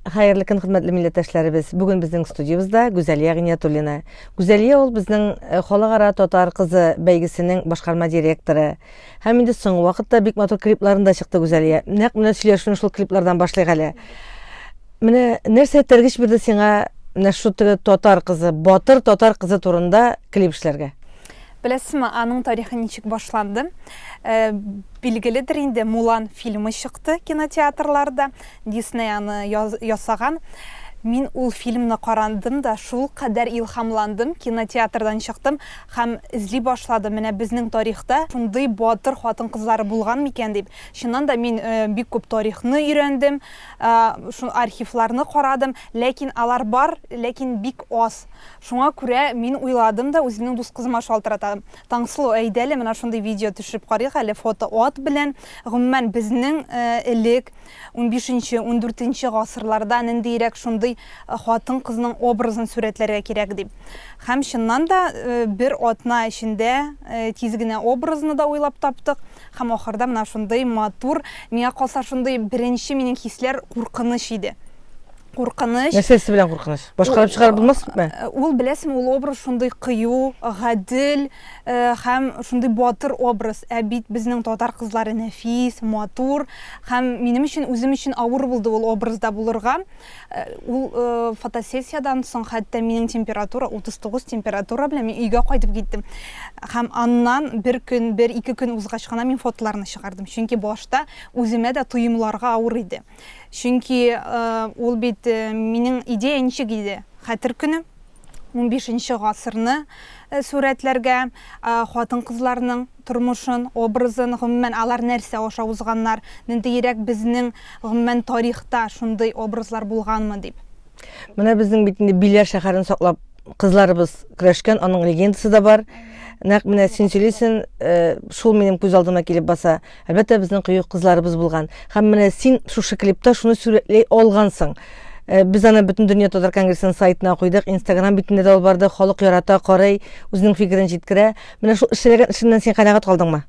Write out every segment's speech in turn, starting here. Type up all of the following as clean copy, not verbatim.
Хәерле көн, хөрмәтле милләттәшләребез. Бүген безнең студиябездә Гүзәлия Гыйниятуллина. Гүзәлия ул безнең э, халыкара татар кызы бәйгесенең башкарма директоры. Һәм инде соңгы вакытта бик матур клипларын да чыкты Гүзәлия. Нәкъ менә сөйләшүне шул клиплардан башлыйк әле. Менә нәрсә этәргеч бирде сиңа менә шул теге татар кызы, батыр татар кызы турында клип эшләргә? Беләсезме, аның тарихы ничек башланды? Э, билгеледер инде, Мулан фильмы чыкты кинотеатрларда. Дисней аны ясаган. Мин ул фильмны карандым да, шул кадәр илһамландым, кинотеатрдан чыктым һәм эзли башладым, менә безнең тарихта шундый батыр хатын-кызлары булган микән дип. Чыннан да мин э, бик күп тарихны өйрәндем, э, архивларны карадым, ләкин алар бар, ләкин бик аз. Шуңа күрә мин уйладым да, үземнең дус кызыма шалтыратам. Таңсылу, әйдә әле, менә шундый видео төшереп карыйк әле, фото ат белән. Гомумән, безнең элек, унбишенче, ундүртенче гасырларда ниндиерәк шундый хатын-кызның образын сурәтләргә кирәк дип. Һәм чыннан да, бер атна эчендә тиз генә образны да уйлап таптык. Һәм ахырда менә шундый матур, миңа калса, шундый беренче минем хисләр куркыныч иде. Куркыныч. Нәрсәсе белән куркыныч? Башкарып чыгарып булмасмы? Э, ул беләсеңме, ул образ шундый кыю, гадел э, һәм шундый батыр образ. Ә бит безнең татар кызлары нәфис, матур һәм минем өчен үзем өчен авыр булды ул образда булырга. Э, ул фотосессиядән соң хәтта минем температура 39 температура белән мин өйгә кайтып киттем. Һәм аннан бер көн, бер ике көн узгач кына мин фотоларны чыгардым. Чөнки башта үземә дә тоемларга авыр иде. Чөнки ул бит минем идея ничек иде? Хәтер көне, 15 гасырны сурәтләргә, хатын-кызларның тормышын, образын, гомумән, алар нәрсә аша узганнар, ниндиерәк безнең, гомумән, тарихта шундый образлар булганмы дип. Менә безнең бит инде Биләр шәһәрен саклап кызларыбыз көрәшкән, аның легендасы да бар. Нәкъ менә син сөйлисең, шул минем күз алдыма килеп баса. Әлбәттә, безнең кыю кызларыбыз булган. Һәм менә син шушы клипта шуны сурәтли алгансың. Э, без аны бөтен дөнья татар конгрессының сайтына куйдык, Инстаграм битендә дә ул барды, халык ярата, карый, үзенең фикерен җиткерә. Менә шул эшләгән эшеңнән син канәгать калдыңмы?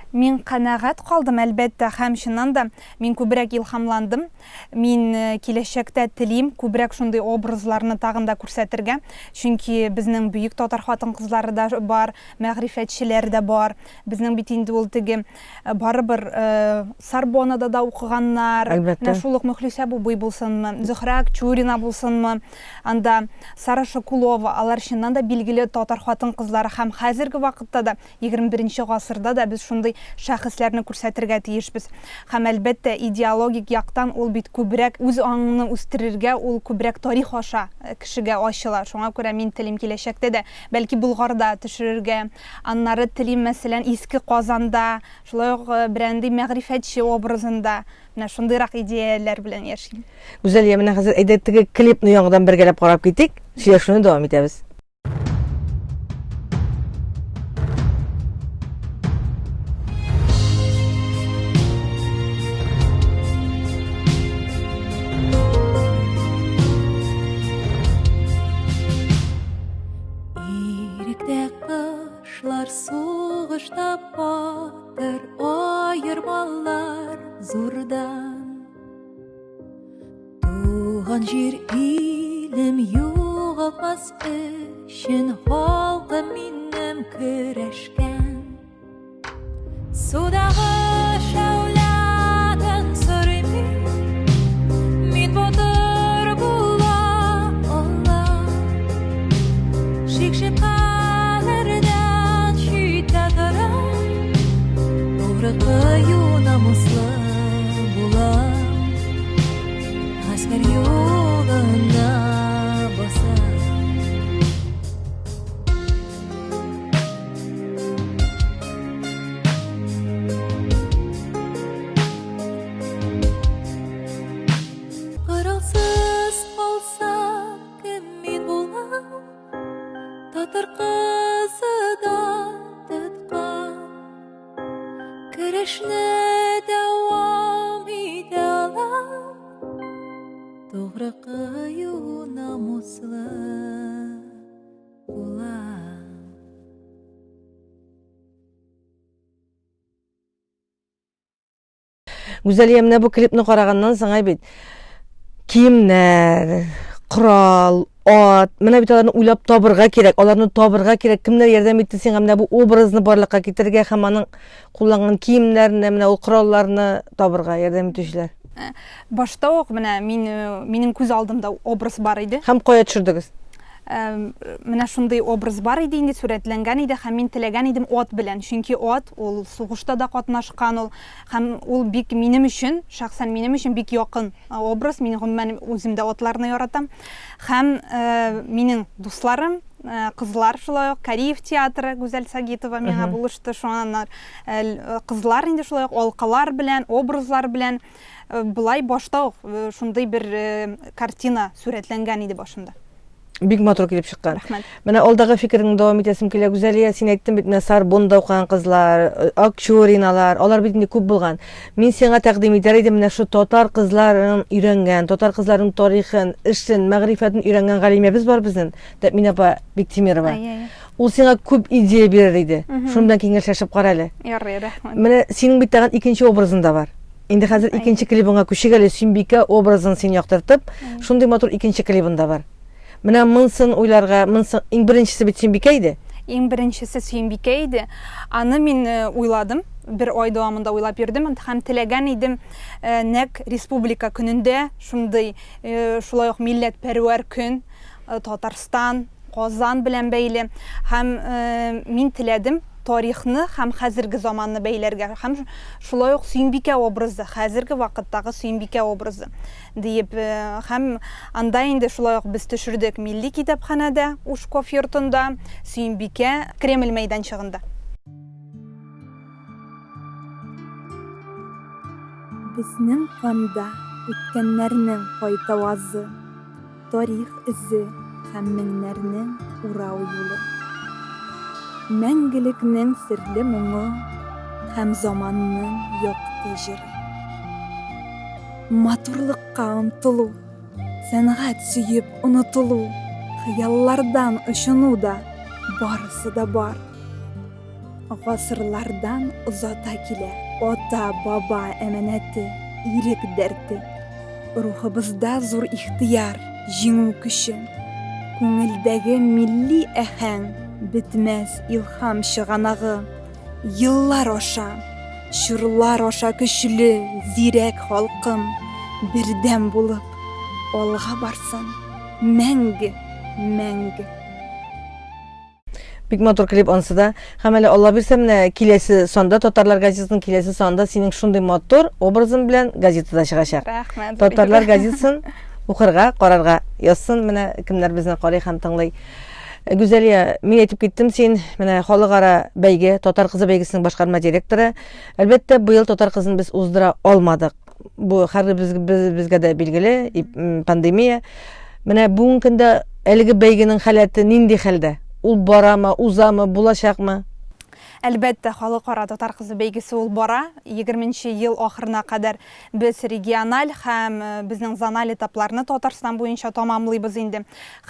Мин канәгать калдым, әлбәттә, һәм чыннан да мин күбрәк илһамландым. Мин э, киләчәктә телим күбрәк шундый образларны тагын да күрсәтергә, чөнки безнең бөек татар хатын-кызлары да бар, мәгърифәтчеләр дә бар. Безнең бит инде ул теге э, барыбер э, Сорбоннада да укыганнар. Әлбәттә. Менә шул ук Мөхлисә Бубый булсынмы, Зөһрә Акчурина булсынмы, анда Сара Шакулова, алар чыннан да билгеле татар хатын-кызлары һәм хәзерге вакытта да, 21 гасырда да без шундый шәхесләрне күрсәтергә тиешбез. Һәм әлбәттә, идеологик яктан ул бит күбрәк үз аңыңны үстерергә, ул күбрәк тарих аша э, кешегә ачыла. Шуңа күрә мин телим киләчәктә дә, бәлки Болгарда төшерергә, Аннары телим, мәсәлән, Иске Казанда, шулай ук берәндый мәгърифәтче образында. Менә шундыйрак идеяләр белән яшим. Гүзәлия, менә хәзер әйдә теге клипны яңадан бергәләп карап китик, сөйләшүне дәвам итәбез. Иректә Кошлар сугышта батыр аермалар зурдан. Туган җир илем югалтмас өчен халкым минем көрәшкән. Судагы шәүләдән сорыйм мин, мин батыр була алам. Шик-шөбһәләрдән читтә торам, тугры кыю намуслы булам. Гаскәр юлына басам. Коралсыз калсам, кем мин булам? Татар кызы да тоткан. Көрәшне дәвам итә алам. Тугры кыю намуслы. Гүзәлия, менә бу клипны караганнан соң, әй бит, Киемнәр, корал, ат, менә бит аларны уйлап табырга кирәк, аларны табырга кирәк. Кемнәр ярдәм итте сиңа менә бу образны барлыкка китерергә һәм аның кулланган киемнәрне, менә ул коралларны табырга ярдәм итүчеләр? Э, башта ук менә мин э, минем күз алдымда образ бар иде. Һәм кая төшердегез? Э, менә шундый образ бар иде инде, сурәтләнгән иде һәм мин теләгән идем ат белән, чөнки ат ул сугышта да катнашкан ул һәм ул бик минем өчен, шәхсән минем өчен бик якын образ. Мин гомумән үзем дә атларны яратам. Һәм минем дусларым, кызлар шулай ук Кариев театры, Гүзәл Сагитова миңа булышты. Шуңа кызлар инде шулай ук алкалар белән, образлар белән болай башта ук шундый бер картина сурәтләнгән иде башымда. Бик матур килеп чыккан. Рәхмәт. Менә алдагы фикереңне дәвам итәсем килә, Гүзәлия, син әйттең бит, менә Сорбонда укыган кызлар, Акчуриналар, алар бит инде күп булган. Мин сиңа тәкъдим итәр идем, менә шул татар кызларын өйрәнгән, татар кызларының тарихын, эшен, мәгърифәтен өйрәнгән галимәбез бар безнең, Тәэмин апа Биктимирова. Ул сиңа күп идея бирер иде. Шуның белән киңәшләшеп кара әле. Ярый, рәхмәт. Менә синең бит тагын икенче образың да бар. Инде хәзер икенче клибыңа күчик әле, Сөембикә образын син яктыртып, шундый матур икенче клибың да бар. Менә монсын уйларга, монсын, иң беренчесе бит Сөембикә иде. Иң беренчесе Сөембикә иде. Аны мин уйладым, бер ай дәвамында уйлап йөрдем һәм теләгән идем нәкъ Республика көнендә шундый, шулай ук милләтпәрвәр көн, Татарстан, Казан белән бәйле. Һәм мин теләдем тарихны һәм хәзерге заманны бәйләргә һәм шулай ук Сөембикә образы, хәзерге вакыттагы Сөембикә образы диеп. Һәм анда инде шулай ук без төшердек Милли китапханәдә, Ушков йортында, Сөембикә Кремль мәйданчыгында. Безнең канда үткәннәрнең кайтавазы. Тарих эзе һәм меңнәрнең урау юлы. Мәңгелекнең серле моңы һәм заманның якты җыры. Матурлыкка омтылу, сәнгать сөеп онытылу, хыяллардан очыну да, барысы да бар. Гасырлардан озата килә ата-баба әманәте, ирек дәрте. Рухыбызда зур ихтыяр, җиңү көче. Күңелдәге милли әһәң, бетмәс илһам чыганагы. Еллар аша, чорлар аша көчле, зирәк халкым, бердәм булып, алга барсын, мәңге, мәңге. Бик матур клип ансы да. Һәм әле Алла бирсә, менә киләсе санда Татарлар газетасының киләсе санында синең шундый матур образың белән газетада чыгачак. Рәхмәт. Татарлар газетасын укырга, карарга язсын. Менә кемнәр безне карый һәм тыңлый. Гүзәлия, мин әйтеп киттем, син менә халыкара бәйге, Татар кызы бәйгесенең башкарма директоры. Әлбәттә, быел Татар кызын без уздыра алмадык. Бу һәрберебезгә дә билгеле, пандемия. Менә бүгенге көндә әлеге бәйгенең халәте нинди хәлдә? Ул барамы, узамы, булачакмы? Әлбәттә, халыкара Татар кызы бәйгесе ул бара. Егерменче ел ахырына кадәр без региональ һәм безнең зональ этапларны Татарстан буенча тамамлыйбыз инде.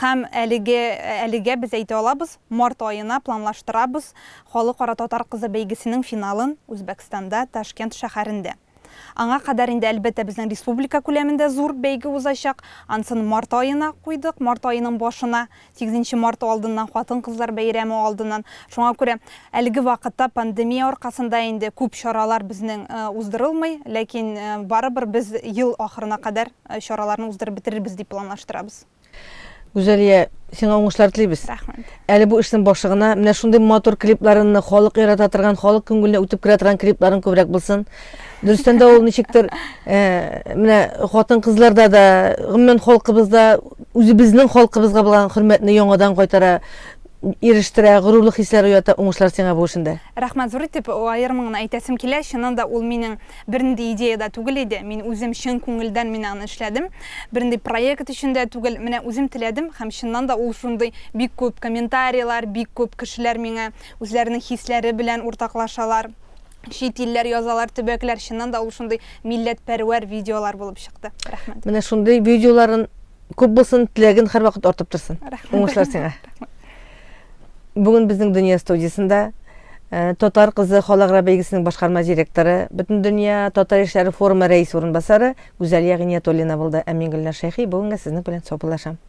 Һәм әлеге, әлегә без әйтә алабыз, март аена планлаштырабыз Халыкара Татар кызы бәйгесенең финалын Үзбәкстанда, Ташкент шәһәрендә. Аңа кадәр инде, әлбәттә, безнең республика күләмендә зур бәйге узачак. Ансын март аена куйдык, март аеның башына, сигезенче март алдыннан, хатын-кызлар бәйрәме алдыннан. Шуңа күрә әлеге вакытта пандемия аркасында инде күп чаралар безнең уздырылмый, ләкин барыбер без ел ахырына кадәр чараларны уздырып бетерербез дип планлаштырабыз. Гүзәлия, сиңа уңышлар телибез. Рәхмәт. Әле бу эшнең башы гына. Менә шундый матур клипларыңны, халык ярата торган, халык күңеленә үтеп керә торган клипларың күбрәк булсын. Дөрестән дә ул ничектер, э, менә хатын-кызларда да, гомумән халкыбызда, үзебезнең халкыбызга булган хөрмәтне яңадан кайтара, ирештерә, горурлык хисләре уята. Уңышлар сиңа бу эшендә. Рәхмәт зур итеп, аерым гына әйтәсем килә, чыннан да ул минем Бернинди идея да түгел иде. Мин үзем чын күңелдән мин аны эшләдем. Бернинди проект өчен дә түгел. Менә үзем теләдем һәм чыннан да ул шундый бик күп комментарийлар, бик күп кешеләр миңа үзләренең хисләре белән уртаклашалар. Чит илләр язалар, төбәкләр. Чыннан да ул шундый милләтпәрвәр видеолар булып чыкты. Рәхмәт. Менә шундый видеоларын күп булсын, теләген һәрвакыт артып торсын. Рәхмәт. Уңышлар сиңа. Бүген безнең Дөнья студиясендә Э, Татар кызы халыкара бәйгесенең башкарма директоры, Бөтендөнья татар яшьләре форумы рәис урынбасары Гүзәлия Гыйниятуллина булды. Ә мин Гөлнар Шәйхи бүгенгә сезнең белән саубуллашам.